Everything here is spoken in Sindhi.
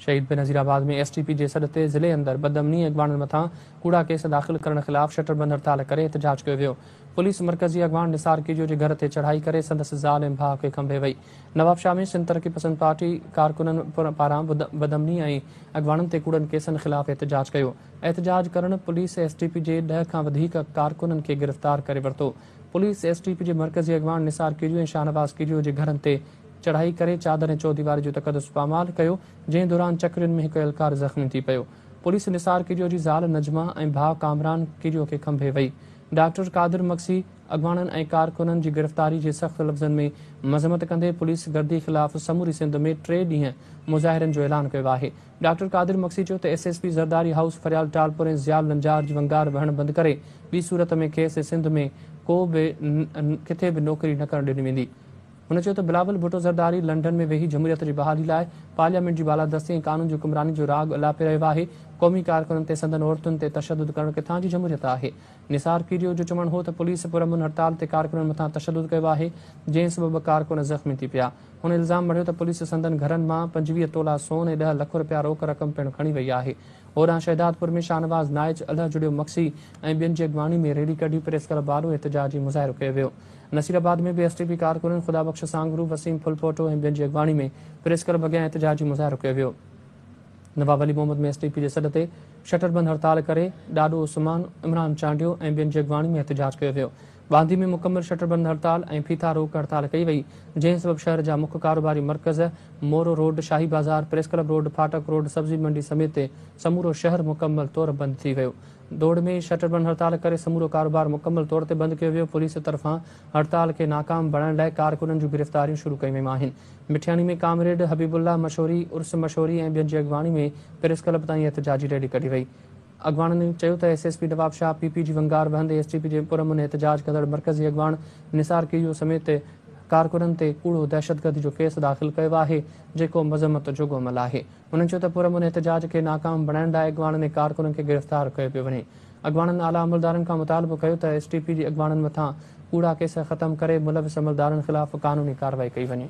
شهيد بينظيرآباد ۾ ايس ٽي پي جي سڏ تي ضلعي اندر بدامني ۽ اڳواڻن مٿان ڪوڙا ڪيس داخل ڪرڻ خلاف شٽر بند هڙتال ڪري احتجاج ڪيو ويو. پوليس مرڪزي اڳواڻ نثار ڪيجو جي گهر تي چڙهائي ڪري سندس زال ۽ ڀاء کي کنڀي وئي. نوابشاهه ۾ سنڌ ترقي پسند پارٽي ڪارڪنن پاران بدامني ۽ اڳواڻن تي ڪوڙن ڪيسن خلاف احتجاج ڪيو. احتجاج ڪرڻ پوليس ايس ٽي پي جي ڏهه کان وڌيڪ ڪارڪنن کي گرفتار ڪري ورتو. پوليس ايس ٽي پي جي مرڪزي اڳواڻ نثار ڪيجو ۽ شاهنواز ڪيجو جي گهرن تي چڙهائي ڪري چادر ۽ چوديواري جو تقدس پامال ڪيو، جنهن دوران چڪرين ۾ هڪ اهلڪار زخمي ٿي پيو. پوليس نثار ڪيريو جي زال نجمه ۽ ڀاء ڪامران ڪيريو کي کنڀي وئي. ڊاڪٽر قادر مگسي اڳواڻن ۽ ڪارڪنن جي گرفتاري جي سخت لفظن ۾ مذمت ڪندي پوليس گردي خلاف سموري سنڌ ۾ ٽي ڏينهن مظاهرن جو اعلان ڪيو آهي. ڊاڪٽر قادر مگسي چيو ته S S P Zardari house Faryal Talpur ۽ Zia Lanjar جي ونگار وهڻ بند ڪري، ٻي صورت ۾ کيس سنڌ ۾ ڪو به ڪٿي به نوڪري نه ڪرڻ ڏني ويندي. هن چيو ته بلاول ڀٽو زرداري لنڊن ۾ ويهي جمهوريت جي بحالي لاء پارليامينٽ جي بالادستي ۽ قانون جي حڪمراني جو راڳ الاپي رهيو آهي، قومي ڪارڪنن تي سندن عورتن تي تشدد ڪرڻ ڪٿان جي جمهوريت آهي؟ نثار ڪيريو جو چوڻ هو ته پوليس پرامن هڙتال تي ڪارڪنن مٿان تشدد ڪيو آهي، جنهن سبب ٻه ڪارڪن زخمي ٿي پيا. هن الزام مڙهيو ته پوليس سندن گهرن مان 25 تولا سون ۽ ڏهه لک رپيا روڪ رقم پڻ کڻي وئي آهي. هوڏانهن شهدادپور ۾ شاهنواز نائچ، الهه جڙيو مگسي ۽ ٻين جي اڳواڻي ۾ ريلي ڪڍي پريس ڪلب آڏو احتجاجي مظاهرو ڪيو ويو. نصيرآباد ۾ به ايس ٽي پي ڪارڪنن خدا بخش سانگهڙو، وسيم ڦلپوٽو ۽ ٻين جي اڳواڻي ۾ پريس ڪلب اڳيان احتجاجي مظاهرو ڪيو ويو. Nawab Ali Muhammad ۾ S T P جي سڏ تي شٽر بند هڙتال ڪري ڏاڏو عثمان، عمران چانڊيو ۽ ٻين جي اڳواڻي ۾ احتجاج ڪيو ويو. ٻانڌي ۾ مڪمل شٽر بند هڙتال ۽ ڦيٿا روڪ هڙتال ڪئي وئي، جنهن سبب شهر جا مک ڪاروباري مرڪز Moro road, Shahi Bazaar, press club road, ڦاٽڪ روڊ، سبزي منڊي سميت سمورو شهر مڪمل طور بند ٿي ويو. دوڙ ۾ شٽر بند هڙتال ڪري سمورو ڪاروبار مڪمل طور تي بند ڪيو ويو، پوليس طرفان هڙتال کي ناڪام بڻائڻ لاء ڪارڪنن جون گرفتاريون شروع ڪيون ويون آهن. مٺياڻي ۾ ڪامريڊ حبيب الله مشوري، عرس مشوري ۽ ٻين جي اڳواڻي ۾ پريس ڪلب تائين احتجاجي ريلي ڪڍي وئي. اڳواڻن چيو ته S S P Nawabshah P P جي ونگار وهندي ايس ٽي پي جي پرامن احتجاج ڪندڙ مرڪزي اڳواڻ نثار ڪيريو سميت ڪارڪنن تي ڪوڙو دهشتگردي جو ڪيس داخل ڪيو آهي جيڪو مذمت جوڳو عمل آهي. هنن چيو ته پرامن احتجاج کي ناڪام بڻائڻ لاء اڳواڻن ۽ ڪارڪنن کي گرفتار ڪيو پيو وڃي. اڳواڻن اعليٰ عملدارن کان مطالبو ڪيو ته ايس ٽي پي جي اڳواڻن مٿان ڪوڙا ڪيس ختم ڪري ملوث عملدارن خلاف قانوني ڪارروائي ڪئي وڃي.